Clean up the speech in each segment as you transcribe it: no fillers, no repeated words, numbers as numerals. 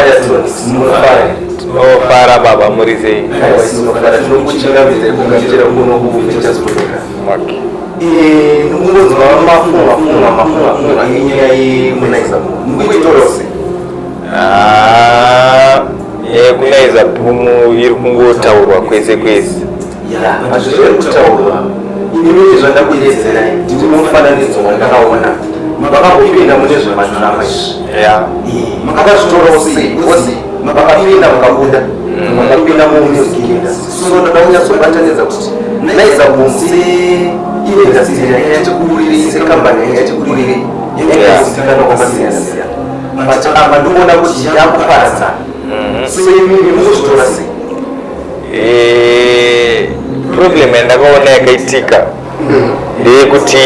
Firetronics. Munofara here? Tinofara baba, muri sei? Aiwa, tinofara, tinokuchingamidza kugamuchira kuno kuVentures Podcast. Okay. Ndikungonzwa mafunga funga mafunga funga inyaya yemuNaiza. Mukuitora sei? Ah, yekuNaiza Boom iri kungotaurwa kwese kwese. Ya, hazvizviri kutaurwa. Inini zvandakuyedzerai, ndine mufananidzo wandakaona. Makambopinda mune zvemadrama izvi. Makazvitorawo sei? Because makapinda mukabuda, makapinda mumusic industry. So ndoda kunyatsobatanidza kuti Naiza Boom seindustry yanga yati sekambani yanga yati kurirei, yanga kwakasiyana siyana, but apa ndikuona kuti yakuparadzana. So imimi mukuzvitora sei? Problem yandakaona yakaitika ndeyekuti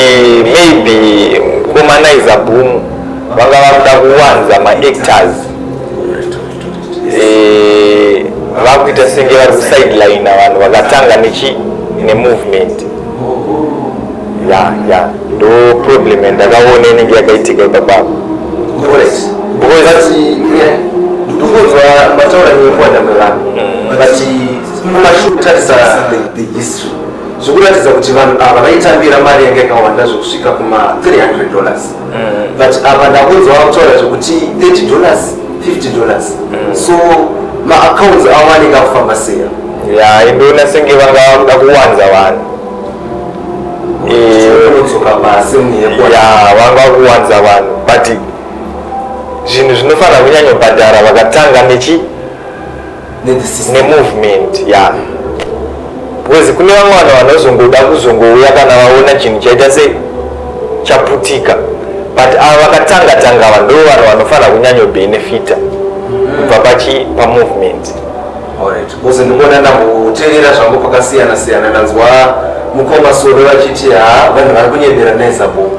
maybe mukoma Naiza Boom vanga vakuda kuwanza maactors. Vakuita senge vari kusideline vanhu vakatanga nechi nemovement. Ya, ndo problem yandakaona inenge yakaitika ipapapo. Because ndikunzwa mataura nekuwanda kwevanhu, but mumashure kutarisa the history, zvikuratidza kuti vanhu ava vaitambira mari yanga yakawanda zvekusvika kuma $300, but apa ndakunzwa kutaura zvekuti $30, $50. So maaccounts avo anenge akufamba sei? Ya, indoona senge vanga vakuda kuwanza vanhu. Unodzoka pasi munhu. Ya, vanga kuwanza vanhu, but zvinhu zvinofanira kunyanyobhadhara vakatanga nechi nemovement, ya, because kune vamwe vanhu vanozongoda kuzongouya kana vaona chinhu chaita se chaputika, but ava vakatanga tanga ava ndo vanhu vanofanira kunyanyobhenefita kubva pachi pamovement. Alright, because ndikuona ndamboteerera zvangu pakasiyana siyana, ndanzwa mukoma Solo vachiti ha, vanhu vari kunyebera Naiza Boom,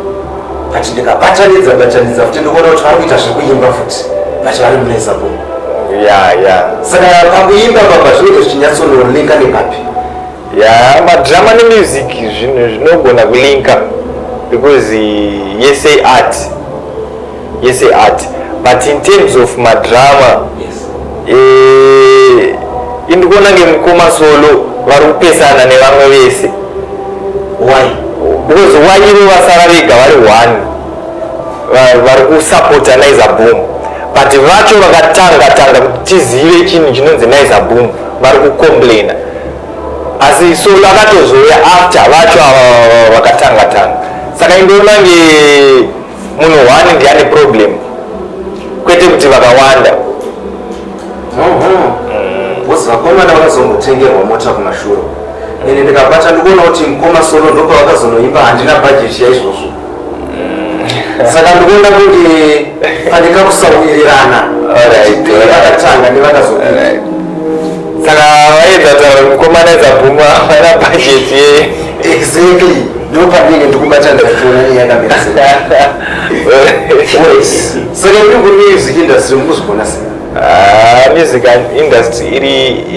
but ndikabatanidza batanidza futi, ndikuona kuti vari kuita zvekuimba futi, but vari muNaiza Boom. Ya. Saka pakuimba papa zvinenge zvichinyatsonolinka nepapi? Ya, madrama nemusic zvinhu zvinogona kulinka because yese art, yese art, but in terms of madrama, indikuona ngemukoma Solo vari kupesana nevamwe vese. Why? Because why ivo vasara vega vari one vari kusapota Naiza Boom, but vacho vakatanga tanga kuti tizive chinhu chinonzi Naiza Boom vari kucomplaina, asi Solo akatozouya after vacho ava vakatanga tanga. Saka indoona nge munhu one ndiane problem, kwete kuti vakawanda. Because vakomana vakazombotengerwa mota kumashure, ende ndikabata ndikuona kuti mukoma Solo ndopavakazonoimba "Handina bhajeti yaizvozvo". Saka ndikuona kunge pane kakusawirirana vakatanga nevakazopinda. Saka vaedza kutaura mukoma Naiza Boom havana bhajeti ye Exactly, ndo pandinenge ndikubatana kuona nyaya yakamira sei. Saka iri kumusic industry mukuzvigona sei? Ah, music industry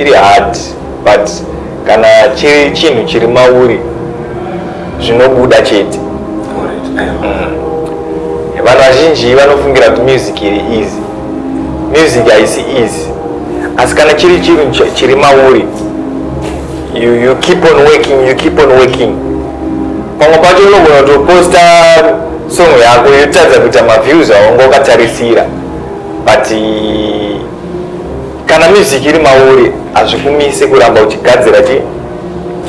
iri hard, but kana chiri chinhu chiri mauri zvinobuda chete. Vanhu vazhinji vanofungira kuti music iri easy. Music haisi easy, asi kana chiri chinhu chiri mauri, you keep on working, you keep on working. Pamwe pacho unogona kutoposta song yako yotadza kuita maviews aunga wakatarisira, but kana music iri mauri hazvikumise kuramba uchigadzira chi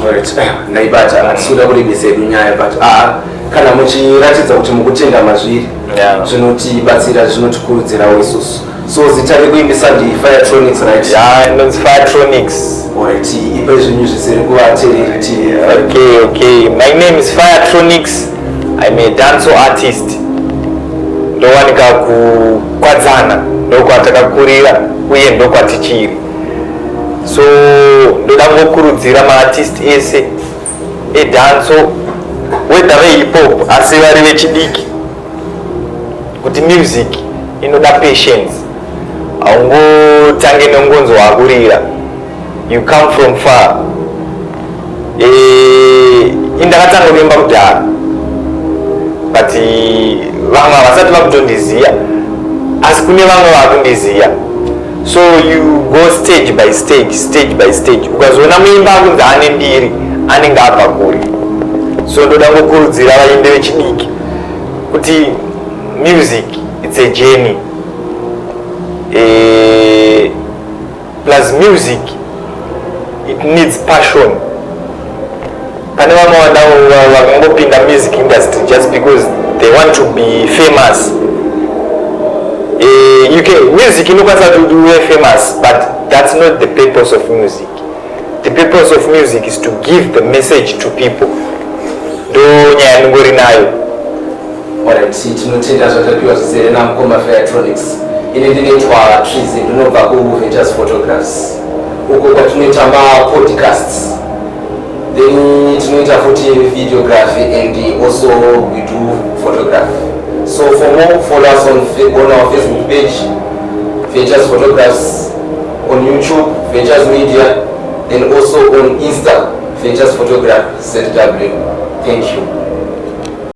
Alright, ndaibata. Hatisi kurebesa yedu nyaya, but aa, kana muchiratidza kuti mukutenda mazviri, zvinotibatsira, zvinotikurudzirawo isusu. So zita rekuimbisa ndi Firetronics, right? Ya, inonzi Firetronics. Alright, ipe zvinhu zvisiri kuvateereri ti Okay, my name is Firetronics. I'm a dancehall artist. Ndowanika kuKwadzana, ndokwatakakurira uye ndokwatichiri. So ndoda ngokurudzira maartist ese edancehall, whether vehip hop asi vari vechidiki, kuti music inoda patience. Haungotange nengonzo wakurira. You come from far. Indakatanga kuimba kudhara, but vamwe havasati vakutondiziya, asi kune vamwe vakundiziya. So you go stage by stage, stage by stage. Ukazoona muimba akunzi ane mbiri, anenge abva kure. So ndoda ngokurudzira vaimbi vechidiki kuti music, it's a journey. Plus music, it needs passion. Pane vamwe vakangopinda music industry just because they want to be famous. You can, music inokwanisa kuti uve famous, but that's not the purpose of music. The purpose of music is to give the message to people. Ndo nyaya ndingori nayo. Alright, tinotenda zvatapiwa zvizere namukoma Firetronics. Ini ndinoitwa Trizi, ndinobva kuVentures Photographs, uko kwatinoita mapodcasts, then tinoita futi videography and also we do photography. So for more, follow us on our Facebook page, Ventures Photographs, on YouTube, Ventures Media, then also on Insta, Ventures Photograph ZW. Thank you.